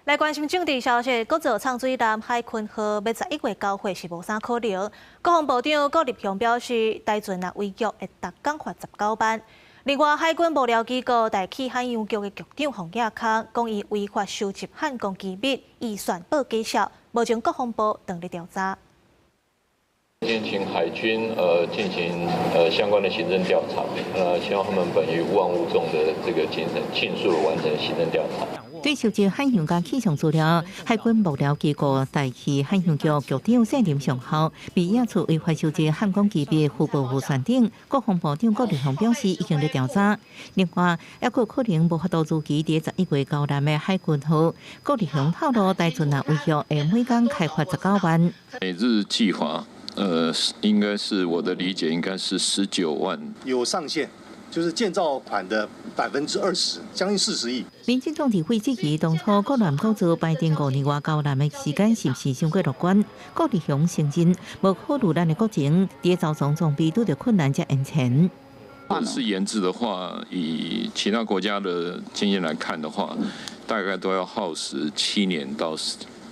來關心政治消息，閣造藏水艦海鯤號欲11月交貨是無啥可能。國防部長郭立雄表示，台船若違約會逐工罰19萬。另外，海軍幕僚機構代替海洋局的局長洪亞康講，伊違法收集漢光機密，預算報假數，目前國防部正咧調查。先請海軍進行相關的行政調查，希望他們本於勿忘勿縱的這個精神，盡速完成行政調查。對收集海洋佮氣象資料，海軍幕僚機構代替海洋局局長謝林尚孝被驗出違法收集漢光機密、虛報預算等，國防部長郭立雄表示已經咧調查。另外，猶閣可能無法度如期佇11月交艦的海鯤號，郭立雄透露，台船若違約，會每工開罰19萬。每日計劃，應該是我的理解，應該是19萬。有上限，就是建造款的20%，將近40億。民進黨立委質疑，當初國南國造排定5年外交艦的時間是毋是傷過樂觀？郭立雄承認，無考慮咱的國情，佇組裝裝備拄著困難才延前。是研製的話，以其他國家的經驗來看的話，大概都要耗時7年到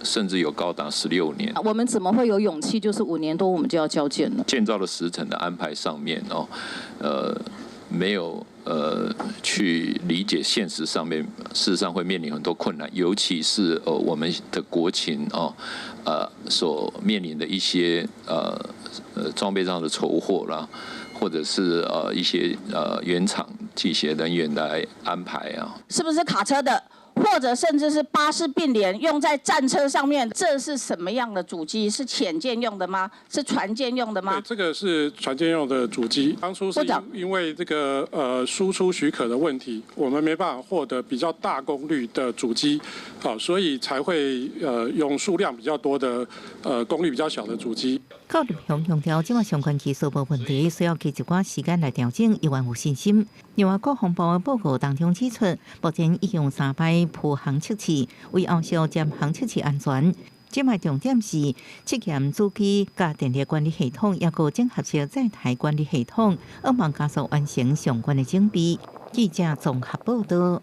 甚至有高達16年。我們怎麼會有勇氣？就是5年多我們就要交艦了？建造的時程的安排上面哦，沒有去理解現實上面，事實上會面臨很多困難，尤其是我們的國情哦，所面臨的一些裝備上的籌獲啦，或者是一些原廠這些人員來安排啊。是不是卡車的？或者甚至是巴士並聯用在戰車上面，這是什麼樣的主機？是潛艦用的嗎？是船艦用的嗎？對，這個是船艦用的主機。當初是因為這個輸出許可的問題，我們沒辦法獲得比較大功率的主機，好，所以才會用數量比較多的功率比較小的主機。郭立雄強調，這馬相關技術無問題，需要給一寡時間來調整，伊猶有信心。另外，國防部的報告當中指出，目前已用三擺浮航測試，為後續潛航測試安全。這擺重點是測驗主機佮電力管理系統，抑閣整合式載台管理系統，向望加速完成相關的準備。記者綜合報道。